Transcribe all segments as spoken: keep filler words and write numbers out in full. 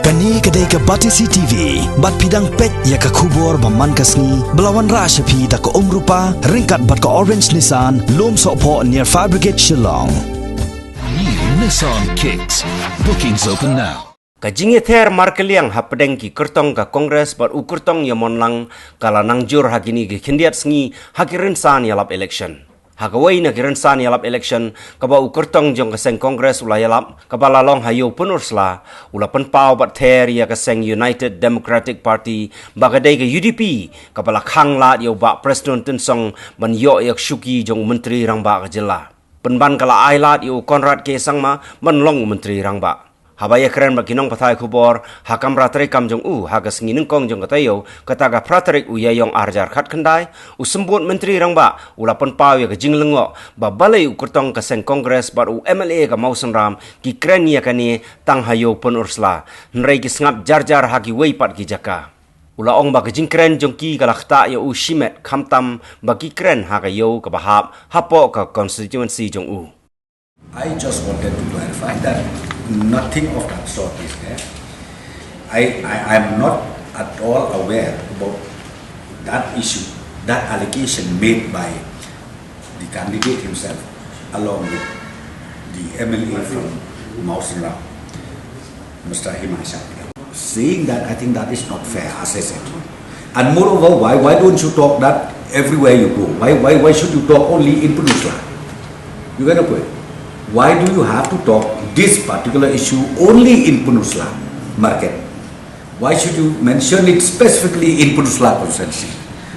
Kane ka dei ka Batesi T V, bad phi dang peit ïa ka khubor ba man ka sngi, ba la wanrah sha phi da ka Umrupa, ryngkat bad ka Orange Nissan, Lum Sohphoh near Fire Brigade Shillong. New Nissan Kicks. Bookings open now. Ka jingïather markylliang hapdeng ki kyrtong ka Congress bad u kyrtong ïa Monlang ka la nang jur ha kine ki khyndiat sngi ha ki rynsan ïalap election. Ha kawei na ki rynsan ïalap election, kaba u kyrtong jong ka seng Congress u la ïalap, kaba la long ha Ïew Pynursla, u la pynpaw bad ther ïa ka seng United Democratic Party ba ka dei ka U D P, kaba la khang lad ïa u Bah Prestone Tynsong ban ïoh ïa ka shuki jong u Myntri Rangbah ka jylla. Pynban ka la ai lad ïa u Conrad K Sangma ban long u Myntri Rangbah. Haba ïakren bad ki nongpathai khubor ha kamra treikam jong u ha ka sngi nyngkong jong ka taïew, kata ka phra tarik u Ïaïong arhajar khatkhyndai, u Symbud Myntri Rangbah u la pynpaw ïa ka jinglyngngoh ba balei u kyrtong ka seng Congress bad u M L A ka Mawsynram ki kren ïa kane tang ha Ïew Pynursla, hynrei ki sngap jarjar ha kiwei pat ki jaka. U la ong ba ka jingkren jong ki ka la ktah ïa u shimet khamtam ba ki kren ha ka ïew kaba hap hapoh ka constituency jong u. I just wanted to clarify that nothing of that sort is there. I, I am not at all aware about that issue, that allegation made by the candidate himself, along with the M L A from Mawsynram, Mister Himashah. Saying that, I think that is not fair, as I said. And moreover, why, why don't you talk that everywhere you go? Why, why, why should you talk only in Pynursla? You get the point? Why do you have to talk this particular issue only in Pynursla market? Why should you mention it specifically in Pynursla constituency?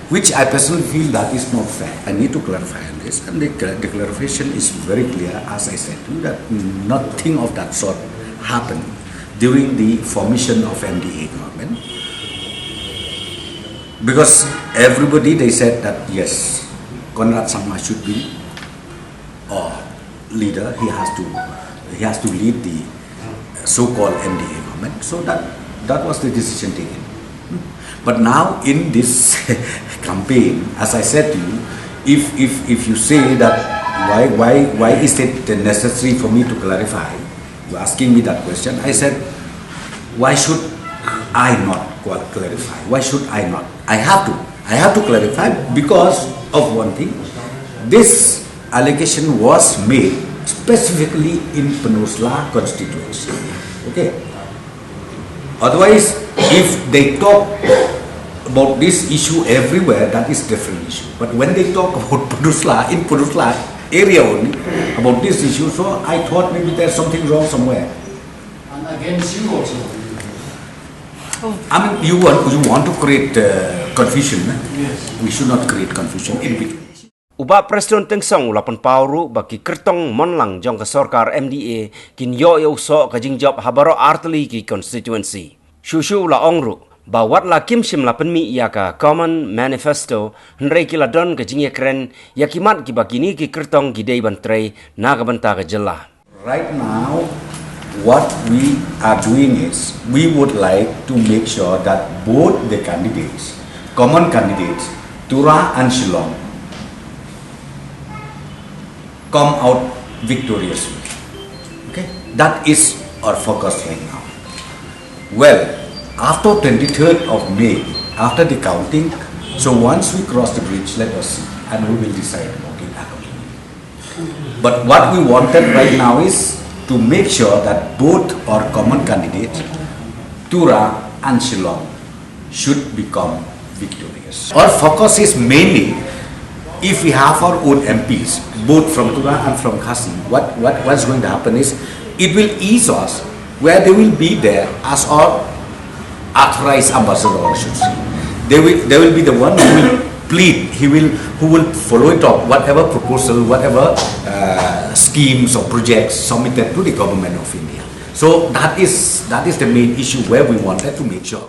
Which I personally feel that is not fair. I need to clarify on this, and the, cl- the clarification is very clear, as I said to you, that nothing of that sort happened during the formation of M D A government. Because everybody, they said that yes, Conrad Sangma should be a leader. He has to, he has to lead the so-called M D A government. So that, that was the decision taken. But now in this campaign, as I said to you, if, if, if you say that why, why, why is it necessary for me to clarify? You're asking me that question. I said, why should I not qual- clarify? Why should I not? I have to. I have to clarify because of one thing. This allegation was made specifically in Pynursla constituency. Okay. Otherwise, if they talk about this issue everywhere, that is different issue. But when they talk about Pynursla, in Pynursla area only, about this issue, so I thought maybe there's something wrong somewhere. And against you also. I mean, you want, you want to create uh, confusion. Eh? Yes. We should not create confusion in between. U Bah Prestone Tynsong u la pynpaw ruh ba ki kyrtong Monlang jong ka sorkar M D A kin ïoh ïa u soh ka jingjop ha baroh artylli ki constituency. Shuh shuh u la ong ruh ba wat la kim shym la pynmih ïa ka Common Manifesto, hynrei ki la don ka jingïakren ïa ki mat kiba kine ki kyrtong ki dei ban trei na ka bynta ka jylla. Right now, what we are doing is we would like to make sure that both the candidates, common candidates, Tura and Shillong, come out victoriously. Okay? That is our focus right now. Well, after twenty-third of May, after the counting, so once we cross the bridge, let us see, and we will decide about it accordingly. But what we wanted right now is to make sure that both our common candidates, Tura and Shillong, should become victorious. Our focus is mainly if we have our own M Ps, both from Tura and from Khasi, what, what, what's going to happen is it will ease us where they will be there as our authorized ambassador, I should say. They will, they will be the one who will plead, he will, who will follow it up, whatever proposal, whatever uh, schemes or projects submitted to the government of India. So that is, that is the main issue where we wanted to make sure.